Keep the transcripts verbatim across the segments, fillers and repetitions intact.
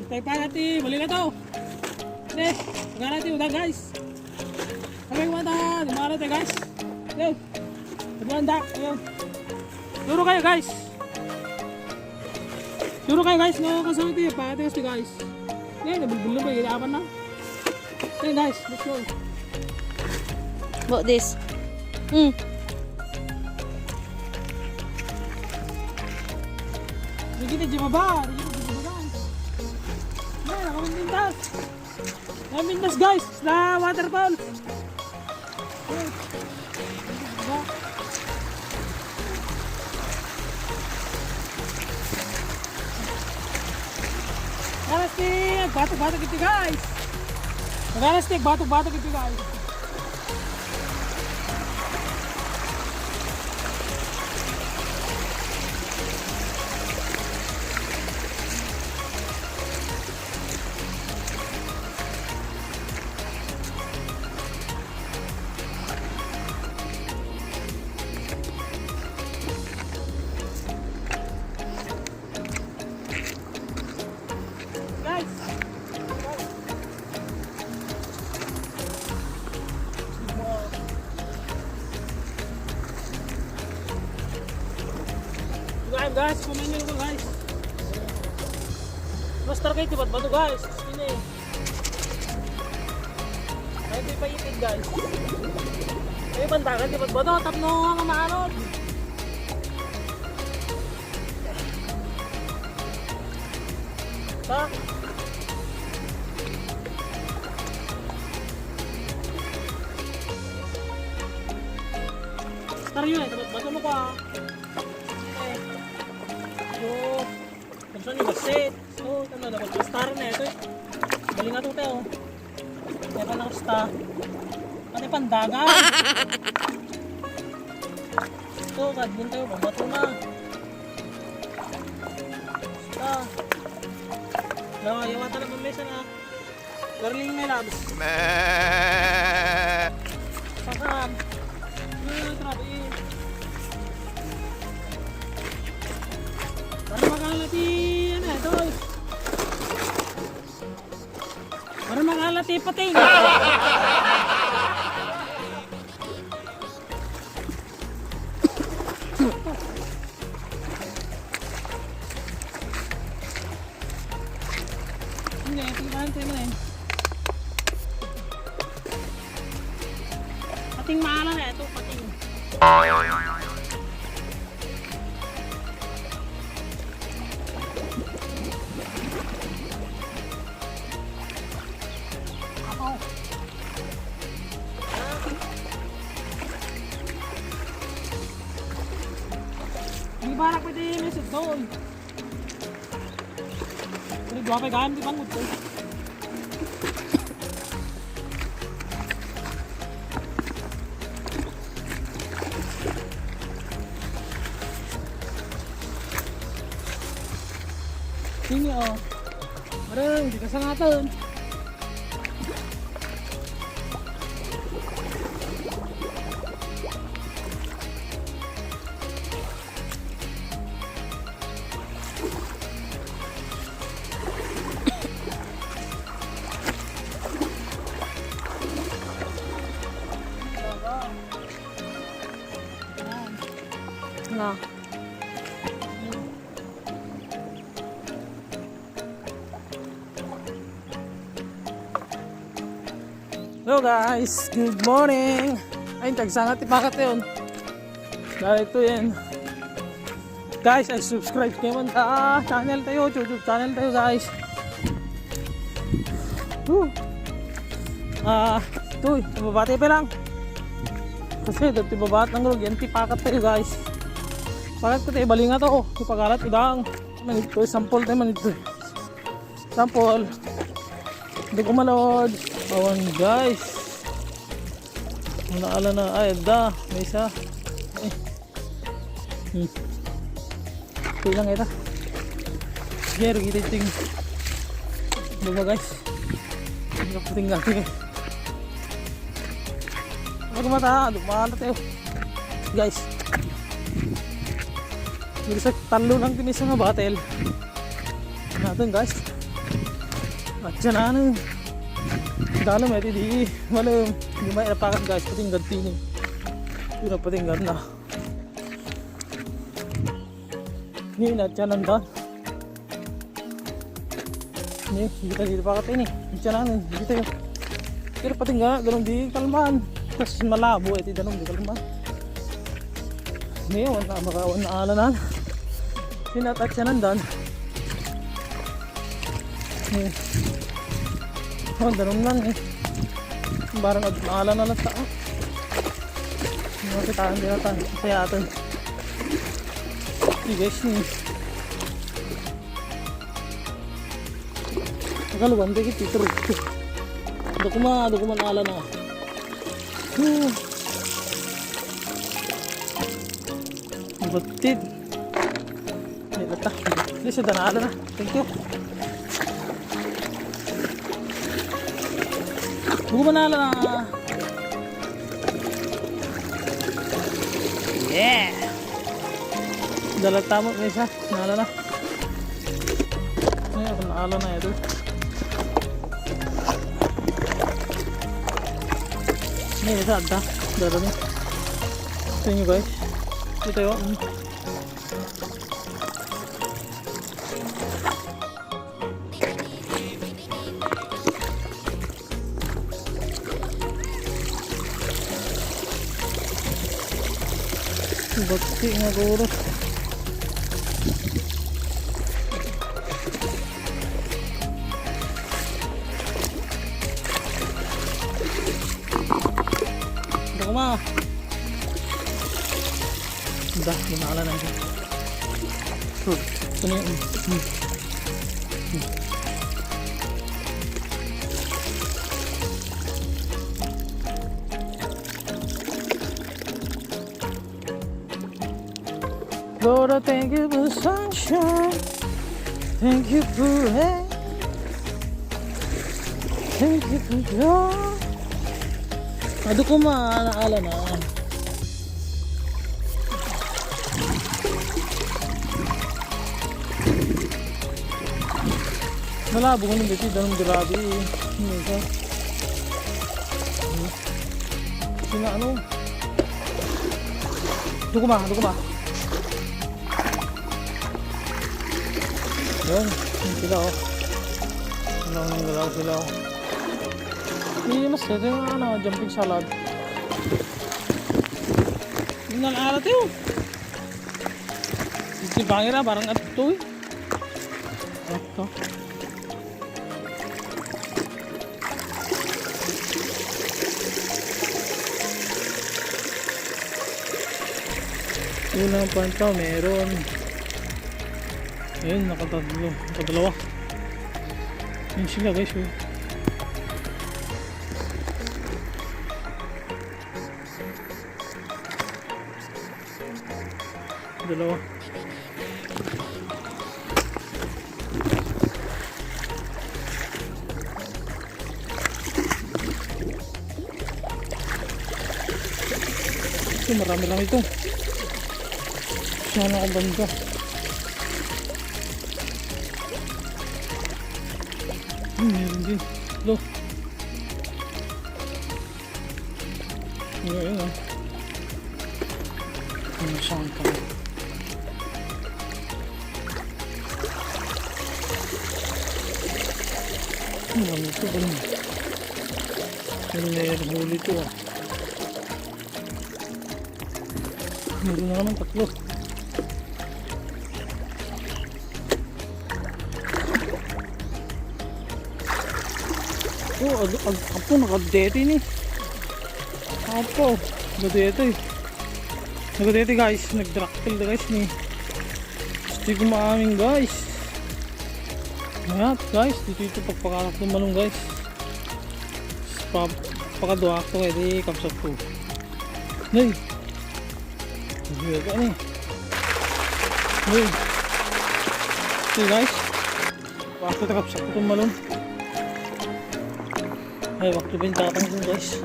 Tay pa ti, bali na to. Ne, magana ti uda, guys. Kami kumanta, di magana tayo, guys. Yo. Maganda, yo. Duro kayo, guys. Duro kayo, guys. No, kasama ti, pati, guys. Ne, nabulbul na ba? Ilaban na. Hey guys, let's go. About this. Hmm. Sige na, di ba ba? Sige na, di ba ba, guys? Ay, nakamintas. Nakamintas, guys. Na waterfall. Ganas ti agbatok-batok iti, guys. Ganas ti agbatok-batok iti, guys. Guys! Guys, guys, comment nyo ko, guys. Master kayo, tibat ba to, guys? Sino eh? Ay, di pa ipit, guys. Ay, bantagan, di ba? Bato, tapno nga maanod. Ha? Star yun eh, dapat bato mo pa. Eh. Yo. Tapos ano yung basit? So, tama na, dapat star na ito eh. Bali na ito, te, oh. Kaya pa nakusta. Ano yung pandagan? Ito, kadlin tayo, babato na. Basta. Yawa, yawa talaga, may isa na. Darling, my loves. Meh. Sakam. Eh, grabe eh. Para makala ti, ano, ito. Para makala ti pating. Hindi, tingnan tayo na eh. Pating maala na ito, pating. Apo. Di ba anak pwede may sudol? Pero dua pa gayam di bangod ko. Sini, oh. Marang, di ka sangatun. Nga. Hello guys, good morning. Ay, tagsangat ti pakat yun. Dahil ito yan. Guys, ay subscribe kayo man sa channel tayo, YouTube channel tayo guys. Woo! Ah, ito, mababati pa lang. Kasi dito babat ng log, yan ti pakat tayo guys. Pakat ko tayo, bali nga to, oh. Ipagalat, idang. Manito, sample tayo, manito. Sample. Dug umalod. Awan, guys. Wala ala na. Ay, da. May isa. Ay. Hmm. Ito lang ito. Sige, rugi ting. Diba, guys? Ang kaputing nga. Pag mata, dumalat tayo. Guys. Bisa talo lang ti may isa nga bottle. Natin, guys. Atyan na. Dalem iti di malem. Di may napakat, guys, patinggad tini. Di na patinggad na. Ni, natyanan da. Ni, kita dito pakat ini. Atyan na, dito yun. Pero patingga, dalem di kalman. Kasi malabo iti dalem di kalman. Ni, wala na, baka wala na alanan. Sinatatyanan dan. Eh. Oh, danum lang eh. Barang ag-, ala na lang sa, ah. Ano, kitaan din natin. Kaya atin. Sige, guys, ni. Nakaluwan, dagit ito. Dako ma, dako man ala na. Hmm. Batid. Ay, bata. Di sa danala na. Thank you. Buko manala na. Yeah. Dalat tamo, may isa. Nala na. Ay, ako naala na ito. May isa, adda. Dala ni. Sa inyo, guys. Ito yun. Mm. Bati nga guro. Dako ma. Da, gumala na siya. Sure. Ito na yun. Hmm. Hmm. Lord, I thank you for sunshine. Thank you for rain. Thank you for joy. Adu ko ma, ala na. Malabo nga nung dati, danum grabe eh. Ano ka? Sina ano? Duko ma, duko ma. Yun, yun sila, oh. Galaw ng galaw sila, oh. Hindi mas, ito yung ano, jumping salad. Yung nang alat yun. Iti bangira, barang ato eh. Ato. Unang pantaw, meron. Ayun, nakatatlo, nakadalawa. Yun sila, guys, oh. Dalawa. Ito, marami lang ito. Sana ako banda. Hmm, meron din. Lo. Ano yun, ah? Ano siyang kami? Ano ba ito? Ano? Ano may huli ito, ah? Meron na naman tatlo. Oh, ag-, ag-, apo, nakadete ni. Apo, nakadete. Nakadete, guys, nagdrakkel da, guys, ni. Gusto ko maamin, guys. Mayat, guys, dito ito pagpakarak ng manong, guys. Pa-, pakadua ko, eh, di kamsat ko. Nay. Hindi ka ni. Nay. Hey, guys. Waktu takap sa kutong malon. Ay, waktu ba yung tatang ko, guys?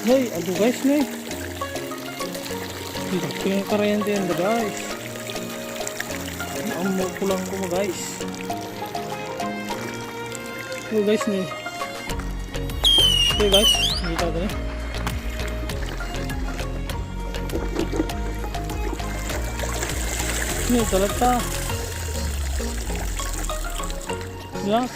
Hey, adu, guys, nay. Dito yung karente yan, guys. Ang mukulang ko, guys. Ito guys, ni. Ito guys, kita ko ni. Ni, talaga. Yan.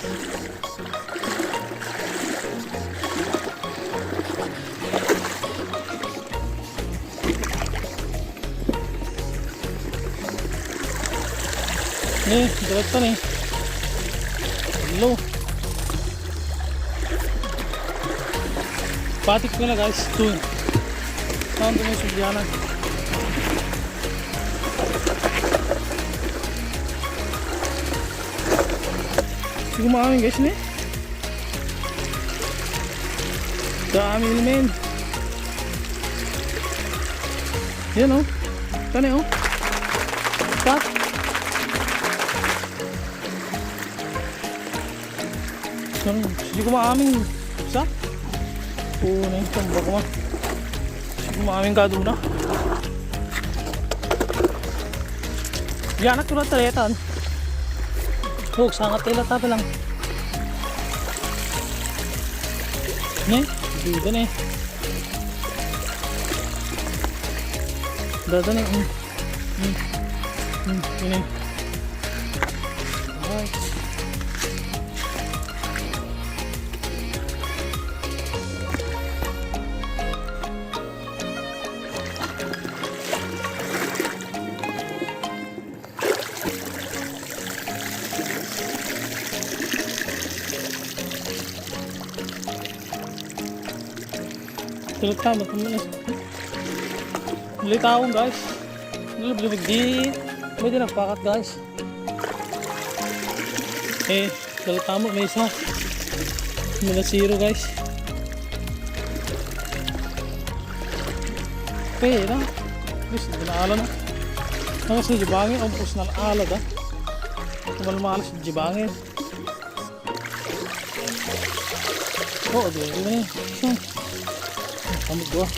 Ni, direkta ni. Hello. Patik ko na guys, ito. Saan ito may sugyanan? Siguro maamin guys ni. Dami naman. Yan o. Tani o. Stop. Yan, hindi ko maaming sa. Oo na yung tamba ko ma. Hindi ko maaming kaduna. Yan, ako na taletan. Huwag sangat tayo lang. Ne? Duda na eh. Dada na eh. Hmm. Hmm. Hmm. Ini. Alright. Tulog ka, ba't mo na? Muli taong, guys. Lubog di. May di nagpakat, guys. Eh, tulog ka mo, may isa. Mula zero, guys. Pera. Guys, dinaala na. Ang sa jibangin, ang pus na ala da. Tumal malas jibangin. Oo, di, di na yun. Siya. Ang kamot ko, ah.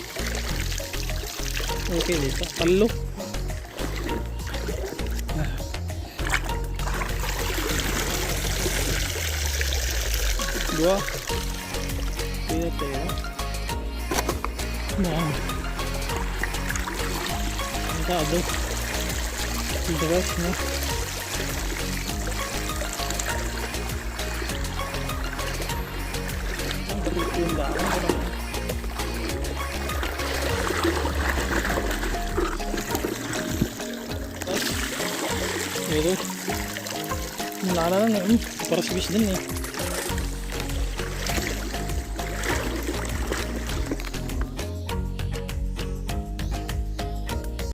Okay, dito. Talo. Dua. Pinatay, ah. Yan. Ang tabo. Ang dress, no? Ang dress yung daan. Ito. Wala na lang, eh. Para sa bis din, eh.